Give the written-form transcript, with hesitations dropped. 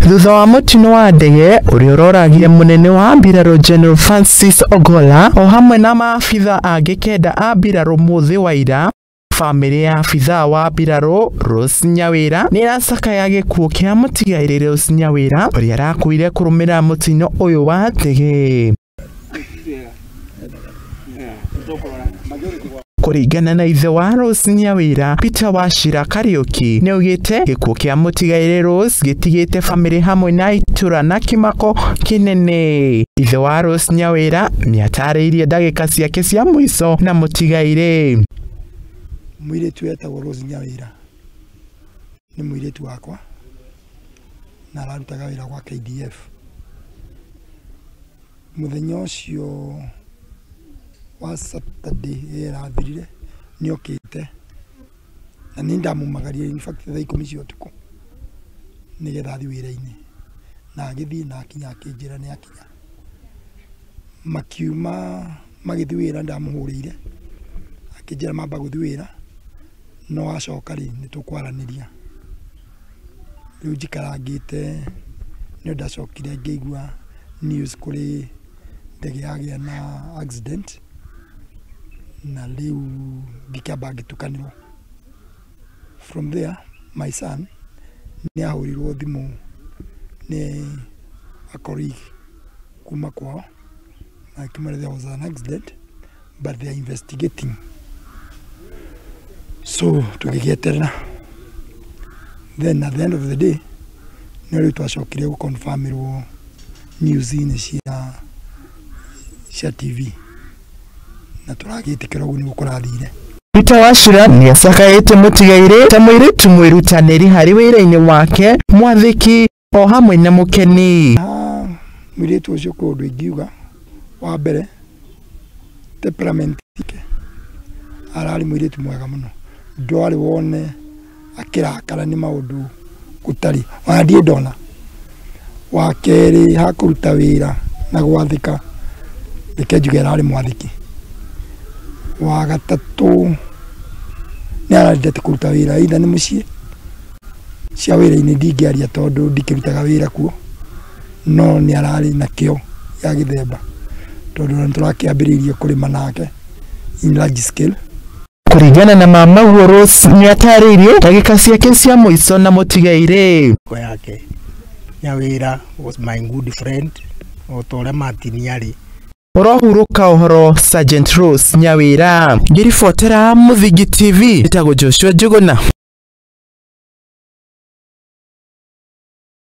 Thutha wa mũtino wa ndege ũrĩa ũroragire mũnene wa mbirarũ General Francis Ogolla o hamwe na maabitha angĩ kenda a mbirarũ mũthĩ wa ira, bamĩrĩ ya abithaa wa mbirarũ Rose Nyawĩra nĩ ĩracakaya gĩkuũ kĩa mũtigairĩ Rose Nyawĩra ũrĩa arakuire kũrũmĩrĩra mũtino ũyũ wa ndege. Kũringana na ithe wa Rose Nyawĩra, Peter Wachira Kariuki nĩaugĩte gĩkuũ kĩa mũtigairĩ Rose gĩtigĩte bamĩrĩ hamwe na itũra na kĩmako kĩnene. Ithe wa Rose Nyawĩra nĩatarĩirie ndagĩka ciake cia mũico na mũtigairĩ. Mũirĩtu etagwo Rose Nyawĩra nĩ mũirĩtu wakwa na ararutaga wĩra gwa KDF. Mũthenya ũcio wa Saturday ĩrathirire nĩ okĩte na nĩ ndamumagaria in fact thaa 10 cia ũtukũ nĩgetha athiĩ wĩra-inĩ, na agĩthiĩ na akinya akĩnjĩra nĩ akinya. Makiuma magĩthiĩ wĩra, ndamũhũrĩire akĩnjĩra mamba gũthiĩ wĩra no acoka rĩ nĩ tũkwaranĩria. Rĩu njikarangĩte nĩ ndacokire ngĩigua news kũrĩ ndege yagĩa na accident na rĩu ngĩkĩamba ngĩtukanĩrwo. From there my son nĩ ahũrirwo thimũ nĩ a colleague kuma kwao na akĩmwĩra there was an accident but they are investigating. So tũgĩgĩeterera, then at the end of the day nĩ rĩu twacokire gũconfirmĩrwo news-inĩ cia TV na tũragĩtĩkĩra ũguo nĩguo kũrathire. Peter Wachira nĩacakaĩte mũtigairĩ ta mũirĩtu mwĩrutanĩri harĩ wĩra-inĩ wake, mwathĩki o hamwe na mũkeni. Mũirĩtu ũcio kwĩ ũndũ ingiuga, wa mbere temperament yake ararĩ mũirĩtu mwega mũno, ndwarĩ wone akĩrakara nĩ maũndũ gũtarĩ ona ndirĩ ndona. Wa kerĩ hakũruta wĩra na gwathĩka, reke njuge ararĩ mwathĩki. Wa gatatũ nĩ arendete kũruta wĩra either nĩ mũciĩ, cia wĩra-inĩ ndingĩaria tondũ ndikĩrutaga wĩra kuo, no nĩ ararĩ na kĩo ya gĩthemba tondũ ona nĩtũrakĩambĩrĩirie kũrĩma nake in large scale. Kũringana na mamaguo, Rose nĩatarĩirie ndagĩka ciake cia mũico na mũtigairĩ. Yake Nyawĩra was my good friend o ta ũrĩa Martin arĩ. Ũrohurũka ũhoro Sergeant Rose Nyawĩra, ngĩribotera Mũthingi TV, njĩtagwo Joshua Njuguna.